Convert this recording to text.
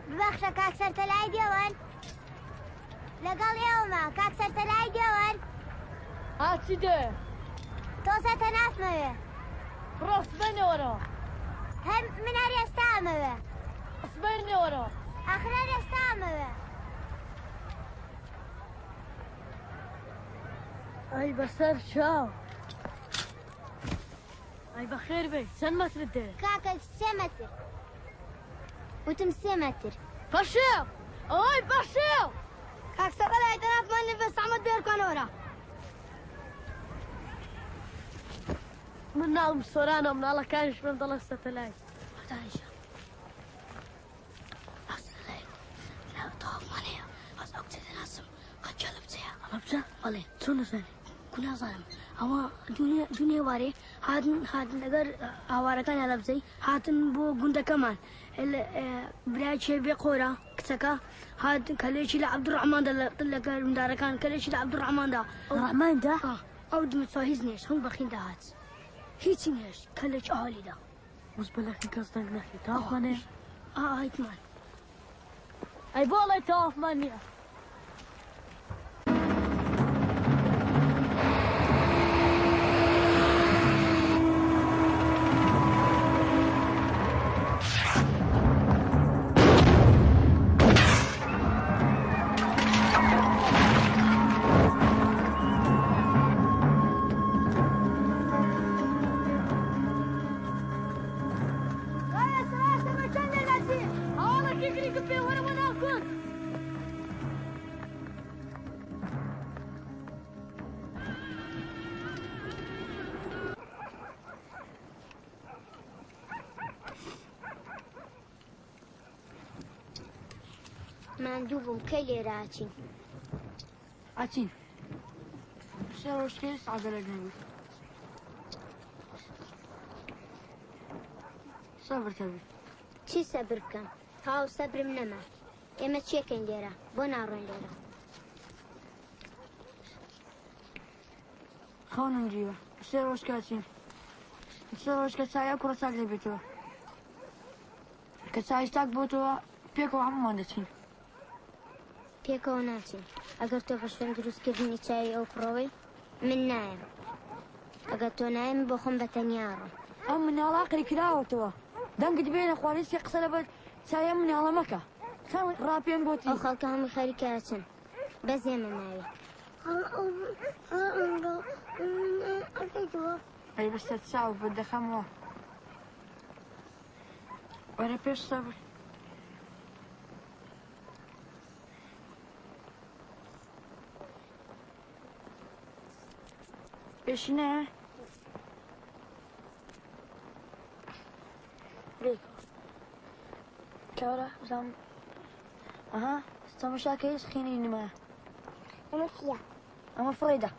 ببەخشە کاک سەرتەلای دێوەن لەگەڵ ئێوەمە کاک سەرتەلای دێوەن. ها چی دەوێ؟ تۆزە تەنافمەوێ. بڕۆ سبەینێ وەرەوە. هەر من هەر ئێستا ئەمەوێ. سبەینێ وەرەوە. ئاخر هەر ئێستا ئەمەوێ. ئەی بەسەر چاو. ئەی بەخێر بێی چەند مەترت دەوێ؟ کاکە سێ مەتر. وتم سێ مەتر. پەشێو! ئۆی پەشێو! کاک سەقەلای تەنافمان لێ بە سەحمەت بێرکانە وەرە. من ناوم سۆرانە و مناڵەکانیش پێم دەڵێن سەتەلایت. دایشە تەواومان هەیە بەس ئەو کچە دەناسم قەت هەڵەبجەیە. هەڵەبجە؟ بەڵێ. چۆن دەزانی؟ کو نازانم ئەوە دوونێ وارێ هاتن هاتن لەگەر ئاوارەکان هەڵەبجەی هاتن بۆ گوندەکەمان برای بێ قۆرە کچەکە هات کەلێکی لە عەبدوڕەحماندا لەگەر مندارەکان کەلێکی لە عەبدوڕەحماندا ڕەحماندا ئەو دمچوە هیچ نێشت هەموو بەخین داهات هیچی نێشت کەلێکی ئاوالیدا. وز بەلەخی کەس دەنگ نەخی تەوافمان هەیە؟ ئا هیچمان. ئەی بۆ ئەڵێی تەوافمان نییە؟ ماندوو بووم کەی لێرە ئەچین؟ ئەچین سێ ڕۆژ کەی عەجەلەت نەبی سەبر تەبی. چی سەبر بکەم تەواو سەبرم نەما ئێمە چیەکەین لێرە بۆ ناڕۆین لێرە؟ خەونم دیوە سێ ڕۆژ کە ئەچین سێ ڕۆژ کە چای ئەو کوڕە چاک دەبێتەوە کە چایش چاک بۆتەوە پێکەوە هەموومان دەچین. پێکەوە ناچین ئەگەر تۆ بە شوێن دروستکردنی چاوی ئەو کوڕەوەی من نایەم ئەگەر تۆ نایەم بۆ خۆم بە تەنیا ئەڕۆم. ئەم مناڵە ئەقڵی کراوەتەوە دەنگت بێنە خوارێ هیچ قسە لەبەر چاوی ئەم مناڵە مەکە چەند ڕاپێم گۆتی. ئەو خەڵکە هەمووی خەریکە ئەچن بەس ئێمە ماوین. ئەی بەسەر چاو بە دەخەمەوە وەرە پێش سەبر. پێشینە کەورە بزانم ئەها تەماشاکە هیچ خینی نمایە. ئەمە چییە؟ ئەمە فڕێدە.